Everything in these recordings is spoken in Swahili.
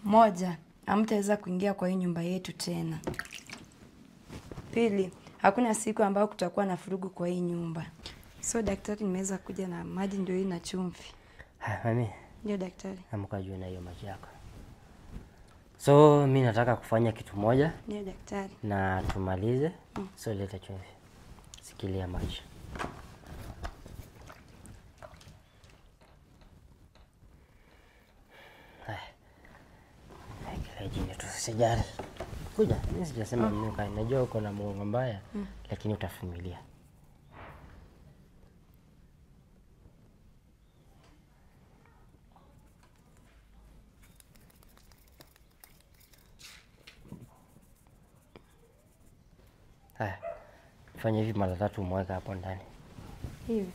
Moja, hamtaweza kuingia kwa hii nyumba yetu tena. Pili, hakuna siku ambayo kutakuwa na furugu kwa hii nyumba. So daktari, nimeweza kuja na maji ndio hii na chumvi. Ha, mami. Ndio daktari. Amka juu na hiyo maji yako. So mimi nataka kufanya kitu moja. Ndio daktari. Na tumalize. So leta chumvi. Sikilia maji. Sijali. Kuja, mimi sijasema mimi kai. Najua uko na mgongo mbaya, lakini utavumilia. Haya. Fanya hivi mara tatu umweke hapo ndani. Hivi.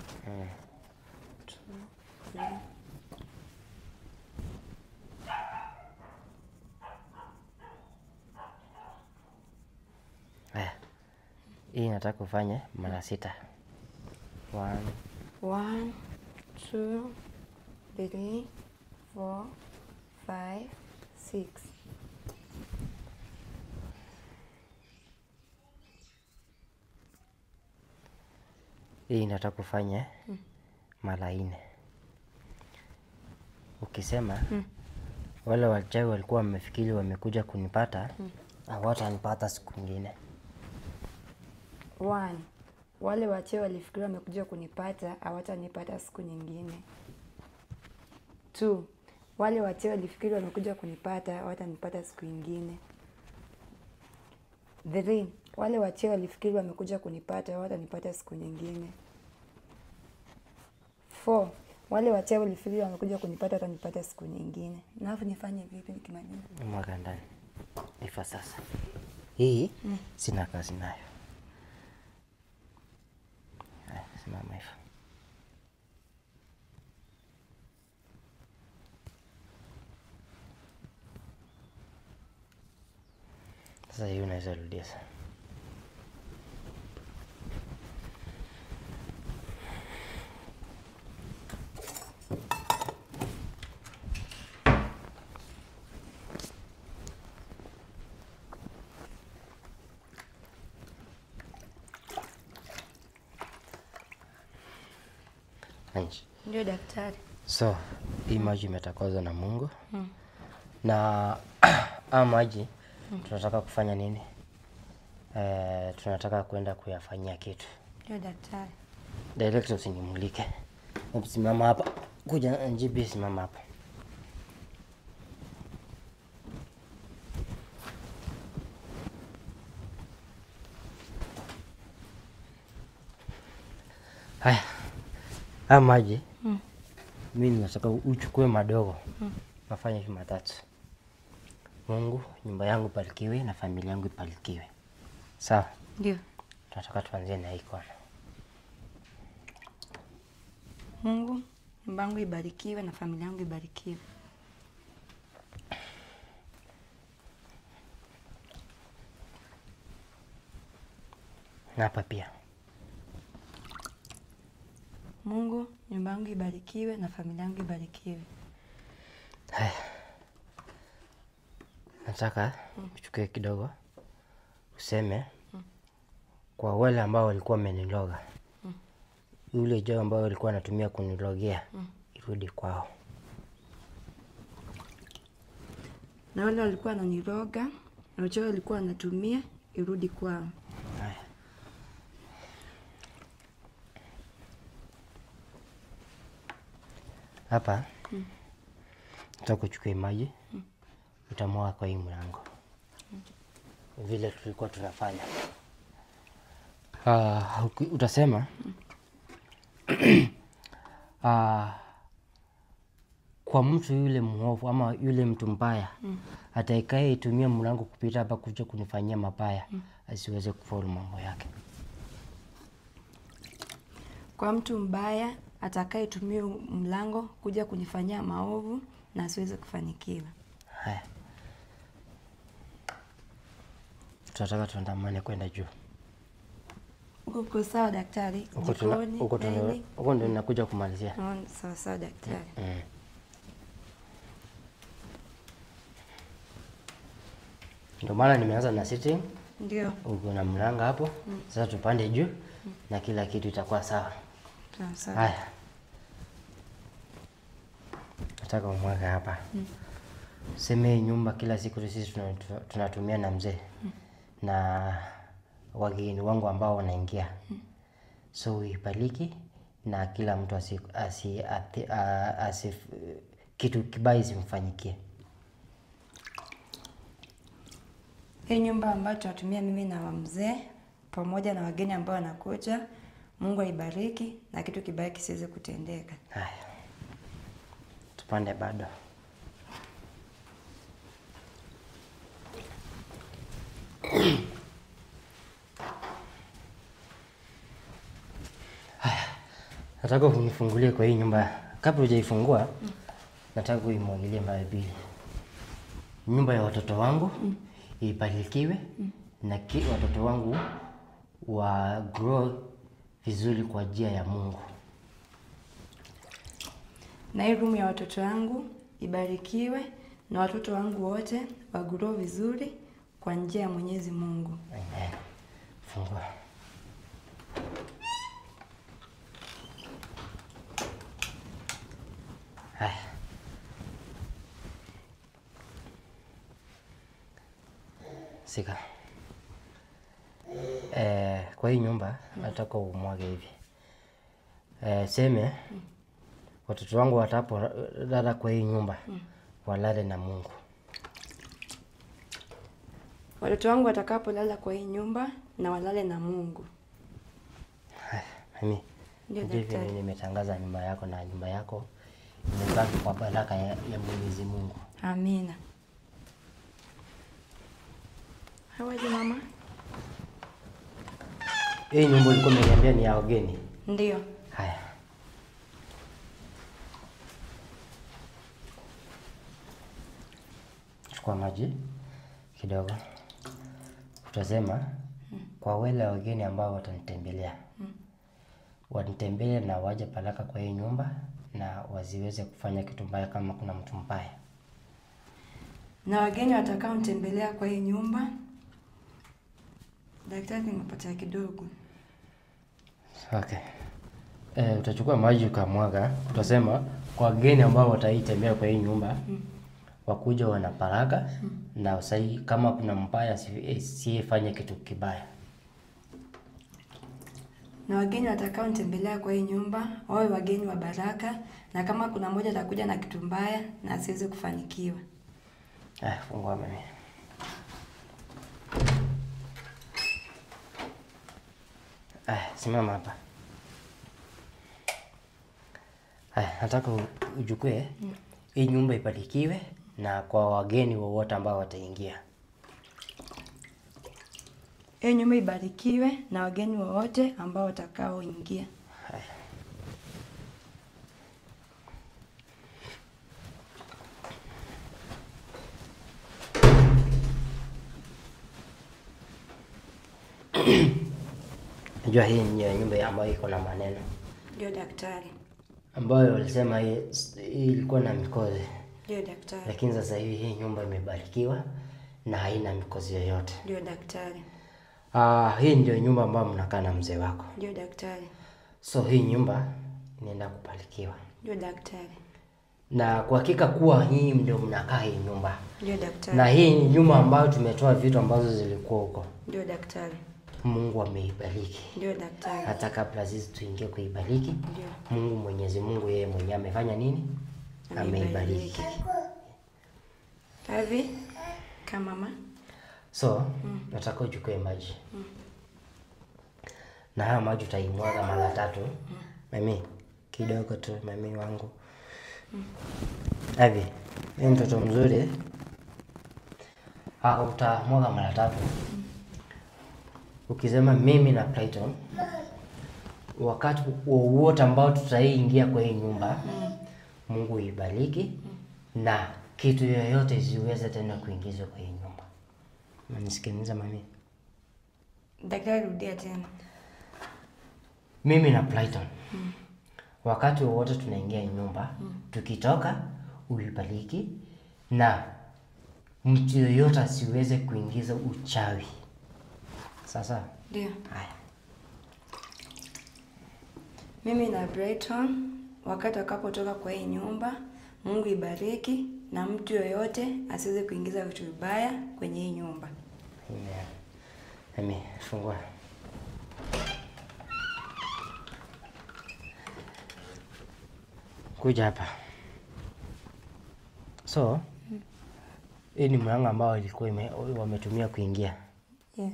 Hii nataka kufanya mara 6. 1 1 2 3 4 5 6. Hii nataka kufanya mara 4. Ukisema wale wachawi walikuwa wamefikiri wamekuja kunipata, hawatanipata siku nyingine. 1. Wale wachawi walifikiri wamekuja kunipata, hawatanipata siku nyingine. 2. Wale wachawi walifikiri wamekuja kunipata, hawatanipata siku nyingine. 3. Wale wachawi walifikiri wamekuja kunipata, hawatanipata siku nyingine. 4. Wale wachawi walifikiri wamekuja kunipata, hawatanipata siku nyingine. Na hapo nifanye vipi nikimaliza? Mwaga ndani. Ifa sasa. Hii sina kazi nayo. Simama hivyo. Sasa hii unaweza rudia sasa. Ndio daktari. So, hii maji imetakazwa na Mungu. Na maji tunataka kufanya nini? Tunataka kwenda kuyafanyia kitu. Ndio daktari. Director, usinimulike. Simama hapa. Kuja NGB, simama hapa. Haya. Haya maji. Mimi nataka uchukue madogo. Nafanya hivi matatu. Mungu, nyumba yangu ibarikiwe na familia yangu ibarikiwe. Sawa? Ndio. Tunataka tuanzie na hii kona. Mungu, nyumba yangu ibarikiwe na familia yangu ibarikiwe. Na hapa pia. Mungu, nyumba yangu ibarikiwe na familia yangu ibarikiwe. Haya. Nataka uchukue kidogo useme kwa wale ambao walikuwa wameniloga. Yule jamaa ambao alikuwa anatumia kunilogea irudi kwao. Na wale walikuwa wananiloga na uchawi walikuwa wanatumia irudi kwao. Haya. Hapa nataka uchukue maji utamwaga kwa hii mlango. Vile tulikuwa tunafanya. Utasema kwa mtu yule muovu ama yule mtu mbaya atakaye itumia mlango kupita hapa kuja kunifanyia mabaya asiweze kufaulu mambo yake. Kwa mtu mbaya atakayetumia mlango kuja kunifanyia maovu na asiweze kufanikiwa. Haya. Tunataka tuandamane kwenda juu. Uko sawa daktari? Jikoni. Huko ndio ninakuja kumalizia. Sawa sawa daktari. Ndio maana nimeanza na sitting. Ndio. Uko na mlango hapo. Sasa tupande juu na kila kitu itakuwa sawa. Sawa. Haya. Nataka umwage hapa. Seme nyumba kila siku sisi tunatumia na mzee. Na wageni wangu ambao wanaingia. So ibariki na kila mtu asi kitu kibaya simfanyikie. Hii nyumba ambayo tunatumia mimi na mzee pamoja na wageni ambao wanakuja, Mungu aibariki na kitu kibaya kisiweze kutendeka. Haya. Tupande bado. Haya. Nataka unifungulie kwa hii nyumba. Kabla hujaifungua, nataka uimwagilie mara mbili. Nyumba ya watoto wangu ibarikiwe na watoto wangu wa grow vizuri kwa njia ya Mungu. Na hii room ya watoto wangu ibarikiwe na watoto wangu wote wa grow vizuri kwa njia ya Mwenyezi Mungu. Amen. Fungua. Haya. Sika. Kwa hii nyumba nataka umwage hivi. Seme watoto wangu watapolala kwa hii nyumba walale na Mungu. Watoto wangu watakapolala kwa hii nyumba na walale na Mungu. Mimi ndivyo nimetangaza nyumba yako na nyumba yako imebaki kwa baraka ya Mwenyezi Mungu. Amina. How are you, mama? Hii nyumba ulikuwa umeniambia ni ya wageni. Ndio. Haya. Chukua maji kidogo. Utasema kwa wale wageni ambao watanitembelea. Wanitembelee na waje baraka kwa hii nyumba na wasiweze kufanya kitu mbaya kama kuna mtu mbaya. Na wageni watakao nitembelea kwa hii nyumba. Daktari, nimepotea kidogo. Okay. Utachukua maji ukamwaga, utasema kwa wageni ambao wataitembea kwa hii nyumba wakuja wana baraka na usai kama kuna mbaya asiyefanye kitu kibaya. Na wageni watakao nitembelea kwa hii nyumba wawe wageni wa baraka, na kama kuna mmoja atakuja na kitu mbaya na asiweze kufanikiwa. Fungua mimi. Simama hapa. Nataka ujukue hii nyumba ibarikiwe na kwa wageni wowote ambao wataingia. Hii nyumba ibarikiwe na wageni wowote ambao watakaoingia. Haya. Najua hii ni nyumba ambayo iko na maneno. Ndio daktari. Ambayo walisema hii ilikuwa na mikozi. Ndio daktari. Lakini sasa hivi hii nyumba imebarikiwa na haina mikozi yoyote. Ndio daktari. Hii ndio nyumba ambayo mnakaa na mzee wako. Ndio daktari. So hii nyumba inaenda kubarikiwa. Ndio daktari. Na kwa hakika kuwa hii ndio mnakaa hii nyumba. Ndio daktari. Na hii ni nyumba ambayo tumetoa vitu ambazo zilikuwa huko. Ndio daktari. Mungu ameibariki. Ndio daktari. Hata kabla sisi tuingie kuibariki, ndio Mungu Mwenyezi Mungu yeye mwenyewe amefanya nini? Ameibariki. Tavi kama mama. So, nataka uchukue maji. Na haya maji utaimwaga mara tatu. Mami, kidogo tu mami wangu. Avi, ni mtoto mzuri. Utamwaga mara tatu. Ukisema mimi na Platon, wakati wowote ambao tutaingia kwa hii nyumba, Mungu ibariki na kitu yoyote isiweze tena kuingizwa kwa hii nyumba. Unanisikiliza mami? Daktari, rudia tena. Mimi na Platon, wakati wowote tunaingia nyumba, tukitoka uibariki na Mtu yoyote asiweze kuingiza uchawi. Sasa? Ndio. Haya. Mimi na Brighton wakati wakapotoka kwa hii nyumba, Mungu ibariki na mtu yoyote asiweze kuingiza vitu vibaya kwenye hii nyumba. Amen. Amen. Fungua. Kuja hapa. So, hii ni mlango ambao ilikuwa wametumia kuingia. Yes.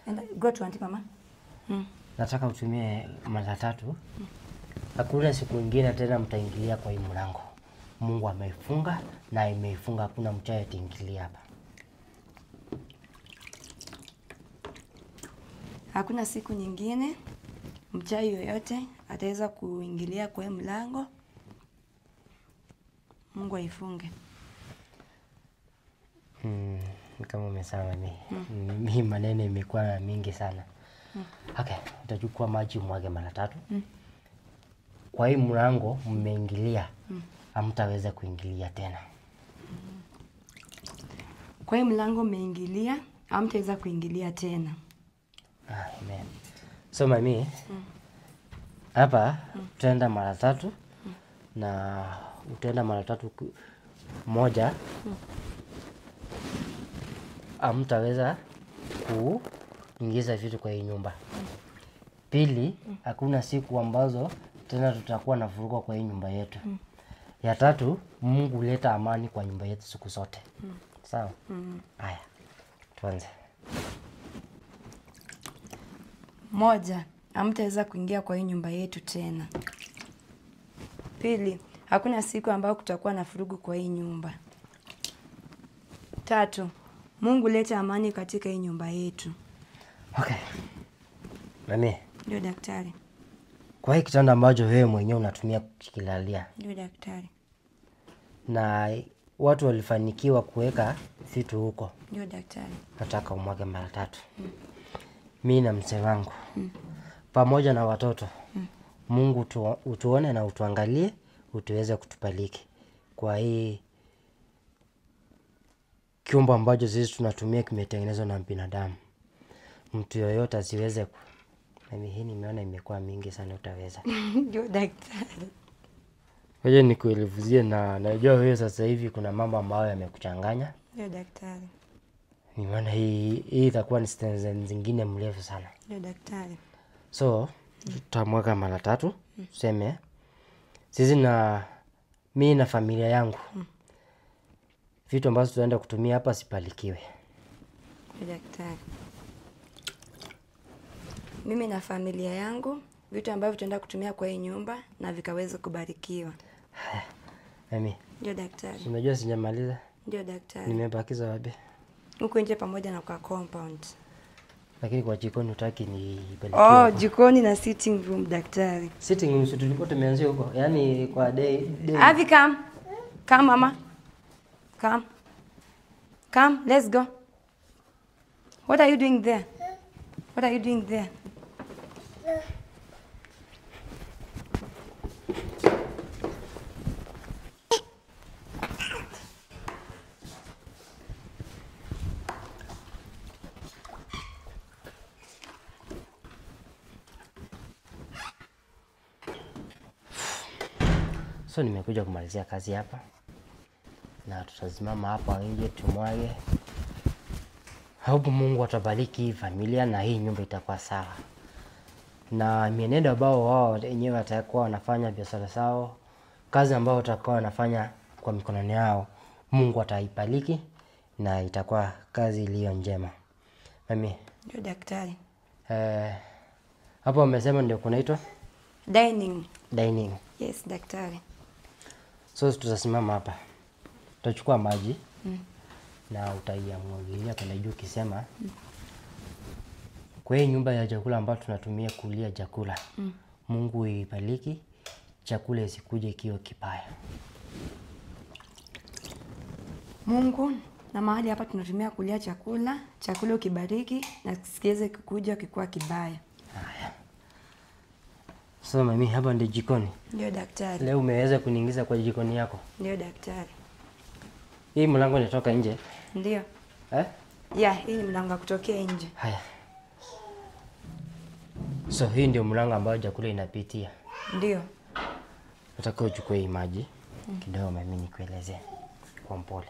And go to auntie mama. Nataka utumie mara tatu. Hakuna siku nyingine tena mtaingilia kwa hii mlango. Mungu ameifunga na imeifunga, hakuna mchawi ataingilia hapa. Hakuna siku nyingine mchawi yoyote ataweza kuingilia kwa hii mlango. Mungu aifunge. Kama umesema mimi maneno imekuwa mingi sana. Okay, utachukua maji umwage mara tatu. Kwa hii mlango mmeingilia, hamtaweza kuingilia tena. Kwa hii mlango mmeingilia, hamtaweza kuingilia tena. Amen. So mami, hapa tutaenda mara tatu na utaenda mara tatu moja. Hamtaweza kuingiza vitu kwa hii nyumba. Pili, hakuna siku ambazo tena tutakuwa na vurugu kwa hii nyumba yetu. Ya tatu, Mungu huleta amani kwa nyumba yetu siku zote. Sawa? Haya, tuanze. Moja, hamtaweza kuingia kwa hii nyumba yetu tena. Pili, hakuna siku ambayo kutakuwa na vurugu kwa hii nyumba. Tatu, Mungu leta amani katika hii nyumba yetu. Okay. Mami. Ndio daktari. Kwa hii kitanda ambacho wewe mwenyewe unatumia kukilalia. Ndio daktari. Na watu walifanikiwa kuweka vitu huko. Ndio daktari. Nataka umwage mara tatu. Mimi na mzee wangu. Pamoja na watoto. Mungu utuone na utuangalie, utuweze kutubariki. Kwa hii kiumbo ambacho sisi tunatumia kimetengenezwa na binadamu. Mtu yoyote asiweze mimi hii nimeona imekuwa mingi sana, utaweza. Ndio daktari. Ngoja nikuelevuzie, na najua wewe sasa hivi kuna mambo ambayo yamekuchanganya. Ndio daktari. Nimeona hii itakuwa ni stanza zingine mrefu sana. Ndio daktari. So, tutamwaga mara tatu, tuseme sisi na mimi na familia yangu. Vitu ambazo tutaenda kutumia hapa sipalikiwe. Ndio daktari. Mimi na familia yangu, vitu ambavyo tutaenda kutumia kwa hii nyumba na vikaweze kubarikiwa. Mimi. Ndio daktari. Unajua sijamaliza? Ndio daktari. Nimebakiza wapi? Huko nje pamoja na kwa compound. Lakini kwa jikoni hutaki nibarikiwe. Oh, jikoni na sitting room daktari. Sitting room tulikuwa tumeanzia huko. Yaani kwa day. Avi, come. Come mama. Come. Come, let's go. What are you doing there? What are you doing there? So nimekuja kumalizia kazi hapa. Na tutasimama hapa nje tumwage. Hope Mungu atabariki hii familia na hii nyumba itakuwa sawa. Na mienendo ambao wao wenyewe watakuwa wanafanya biashara zao, kazi ambao watakuwa wanafanya kwa mikono yao, Mungu ataibariki na itakuwa kazi iliyo njema. Mami. Ndio daktari. Hapo umesema ndio kunaitwa dining. Dining. Yes, daktari. So tutasimama hapa. Utachukua maji na utaiamwagilia kwenda juu ukisema kwa hii nyumba ya chakula ambayo tunatumia kulia chakula. Mungu ibariki chakula isikuje kiwe kibaya. Mungu, na mahali hapa tunatumia kulia chakula, chakula ukibariki na kisiweze kukuja kikuwa kibaya. Haya. So mami, hapa ndio jikoni. Ndio daktari. Leo umeweza kuniingiza kwa jikoni yako. Ndio daktari. Hii mlango inatoka nje. Ndio. Eh? Yeah, hii ni mlango wa kutokea nje. Haya. So hii ndio mlango ambao chakula inapitia. Ndio. Nataka uchukue hii maji kidogo, mimi nikuelezee kwa mpole.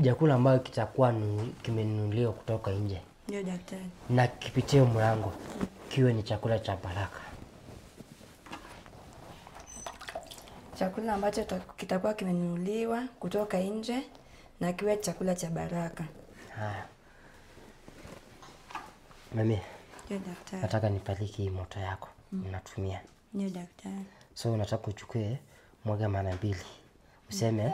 Chakula ambayo kitakuwa kimenunuliwa kutoka nje. Ndio daktari. Na kipitie mlango kiwe ni chakula cha baraka. Chakula ambacho kitakuwa kimenunuliwa kutoka nje na kiwe chakula cha baraka. Haya. Mami. Ndio daktari. Nataka nipaliki hii moto yako unatumia. Ndio daktari. So nataka uchukue mwaga mara mbili. Useme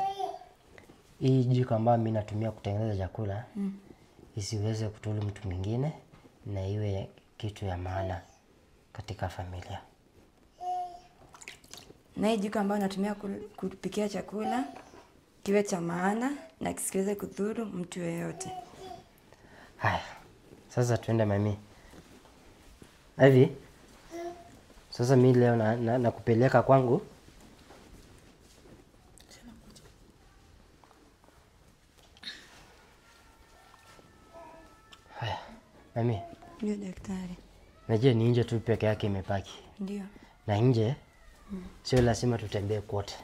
hii jiko ambayo mimi natumia kutengeneza chakula isiweze kutulu mtu mwingine na iwe kitu ya maana katika familia. Na hii jiko ambayo natumia kupikia chakula kiwe cha maana na kisiweze kudhuru mtu yeyote. Haya. Sasa tuende mami. Hivi. Sasa mimi leo na kupeleka kwangu. Haya, mami. Ndio daktari. Najua ni nje tu peke yake imebaki. Ndio. Na nje sio lazima tutembee kote.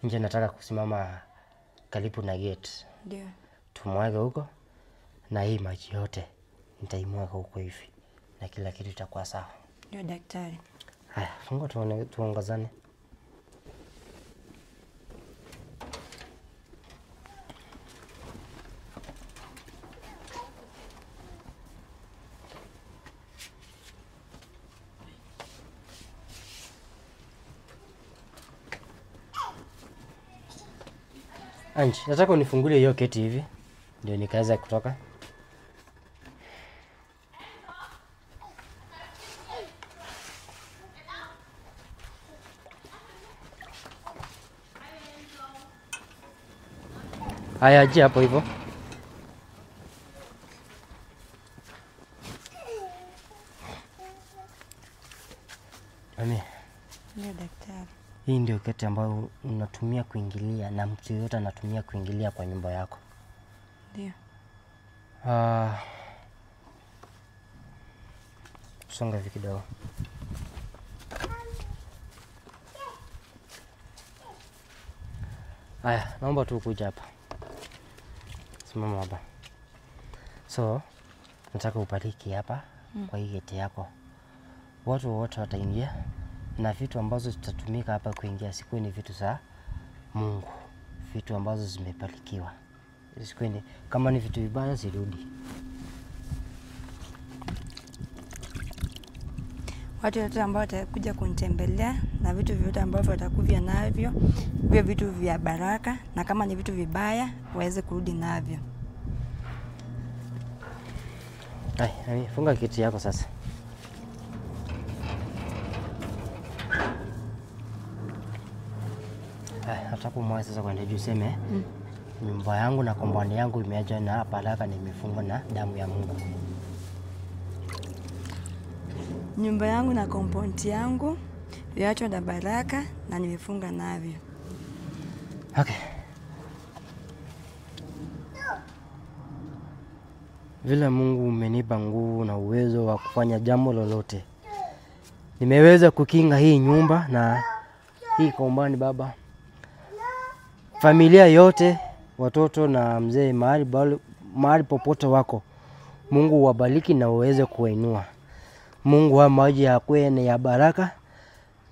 Nje nataka kusimama karibu na gate. Ndio. Tumwage huko na hii maji yote nitaimwaga huko hivi na kila kitu itakuwa sawa. Ndio daktari. Haya, funga tuongozane. Anji, nataka unifungulie hiyo keti hivi ndio nikaweza kutoka. Haya, aje hapo hivyo. Mami. Ndio daktari. Hii ndio keti ambayo unatumia kuingilia na mtu yeyote anatumia kuingilia kwa nyumba yako. Ndio. Songa hivi kidogo. Haya, naomba tu kuja hapa. Simama hapa. So, nataka ubariki hapa kwa hii geti yako. Watu wote wataingia na vitu ambazo zitatumika hapa kuingia sikuwe ni vitu za Mungu, vitu ambazo zimebarikiwa. Sikuwe ni kama ni vitu vibaya zirudi. Watu wote ambao watakuja kunitembelea na vitu vyote ambavyo watakuja navyo, vile vitu vya baraka, na kama ni vitu vibaya waweze kurudi navyo. Ai, funga kiti yako sasa. Nataka kumwaga sasa kwenda juu useme nyumba yangu na compound yangu imejaa na baraka na imefungwa na damu ya Mungu. Nyumba yangu na compound yangu viachwa na baraka na nimefunga navyo. Okay. Vile Mungu umenipa nguvu na uwezo wa kufanya jambo lolote, nimeweza kukinga hii nyumba na hii compound Baba. Familia yote, watoto na mzee, mahali popote wako, Mungu wabariki na uweze kuwainua. Mungu wa maji ya kwe ya baraka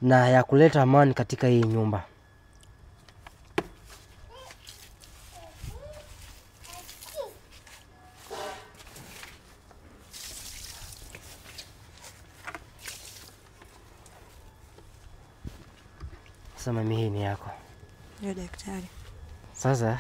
na ya kuleta amani katika hii nyumba. Sasa mami, hii ni yako. Ndio daktari. Sasa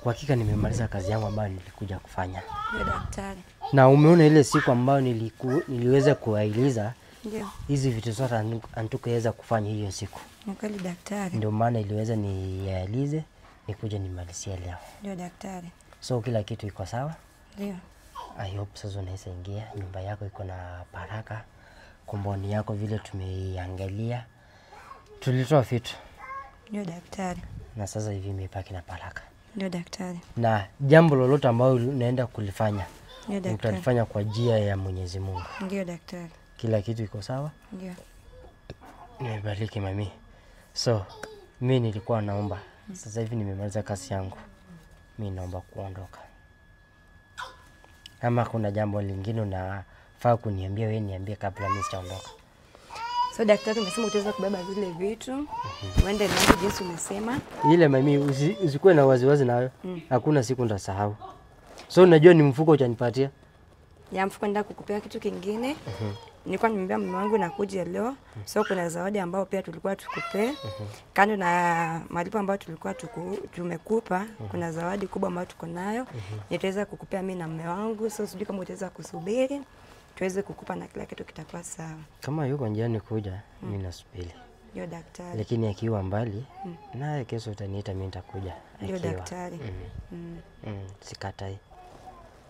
kwa hakika nimemaliza kazi yangu ambayo nilikuja kufanya. Ndio daktari. Na umeona ile siku ambayo niliweza kuwaeleza Ndio. hizi vitu zote hatukuweza kufanya hiyo siku. Ni kweli daktari. Ndio maana iliweza niyaeleze nikuje nimalizie leo. Ndio daktari. So kila kitu iko sawa? Ndio. I hope sasa unaweza ingia, nyumba yako iko na baraka. Komboni yako vile tumeiangalia, tulitoa vitu. Ndio daktari. Na sasa hivi imebaki na baraka. Ndio daktari. Na jambo lolote ambalo unaenda kulifanya, ndio daktari, utalifanya kwa njia ya Mwenyezi Mungu. Ndio daktari. Kila kitu iko sawa? Ndio. Nimebariki mami. So, mimi nilikuwa naomba. Sasa hivi nimemaliza kazi yangu. Mimi naomba kuondoka. Kama kuna jambo lingine unafaa kuniambia, wewe niambie kabla mimi sijaondoka. So daktari, umesema utaweza kubeba zile vitu. Uende nazo jinsi umesema. Ile mami usikuwe na wasiwasi nayo. Hakuna siku nitasahau. So unajua ni mfuko utanipatia? Ya mfuko nenda kukupea kitu kingine. Nilikuwa nimemwambia mume wangu nakuja leo. So kuna zawadi ambayo pia tulikuwa tukupee. Kando na malipo ambayo tulikuwa tumekupa, kuna zawadi kubwa ambayo tuko nayo. Nitaweza kukupea mimi na mume wangu. So sijui kama utaweza kusubiri tuweze kukupa na kila kitu kitakuwa sawa. Kama yuko njiani kuja, mimi nasubiri. Ndio daktari. Lakini akiwa mbali, naye kesho utaniita mimi nitakuja. Ndio daktari. Sikatai.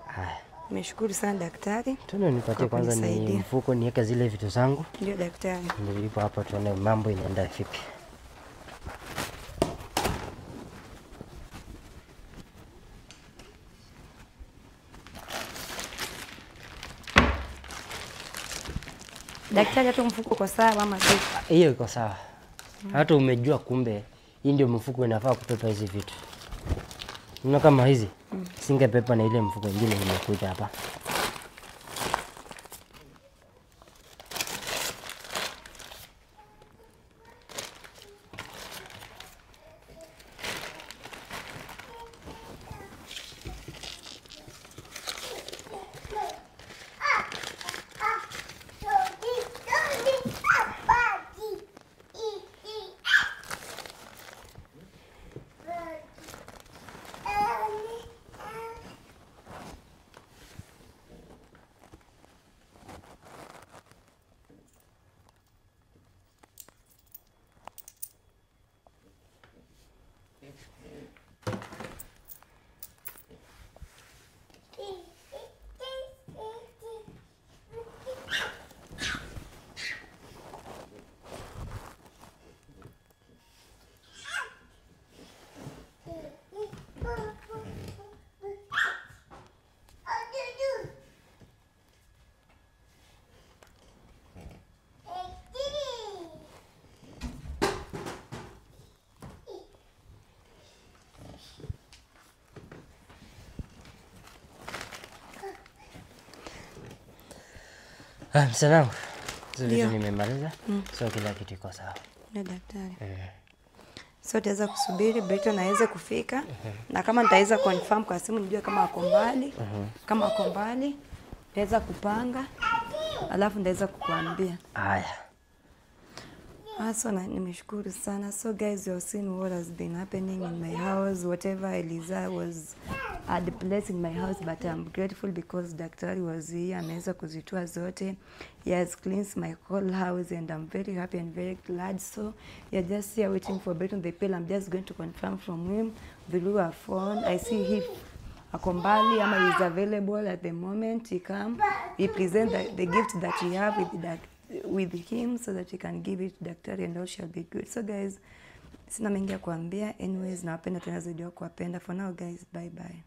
Haya. Nimeshukuru sana daktari. Tuna nipatie kwanza ni mfuko niweke zile vitu zangu. Ndio daktari. Ndio ipo hapa tuone mambo inaenda vipi. Daktari, hata mfuko uko sawa ama vipi? Hiyo iko sawa. Hata umejua kumbe hii ndio mfuko inafaa kubeba hizi vitu. Unaona kama hizi? Singebeba na ile mfuko nyingine imekuja hapa. Msalamu. Hizo vitu nimemaliza. So kila kitu iko sawa. Ndio daktari. So utaweza kusubiri Briton aweze kufika. Na kama nitaweza confirm kwa simu nijue kama ako mbali. Kama ako mbali, nitaweza kupanga. Alafu nitaweza kukuambia. Haya. So nimeshukuru sana. So guys, you have seen what has been happening in my house. Whatever Eliza was at the place in my house, but I'm grateful because daktari was here. Ameweza kuzitoa zote. He has cleansed my whole house and I'm very happy and very glad. So you're just here waiting for Briton the pill. I'm just going to confirm from him through our phone. I see if ako mbali ama is available at the moment. He come, he present the gift that he have with him so that he can give it to daktari and all shall be good. So guys, sina mengi ya kuambia. Anyways, nawapenda tena zaidi ya kuwapenda. For now guys, bye bye.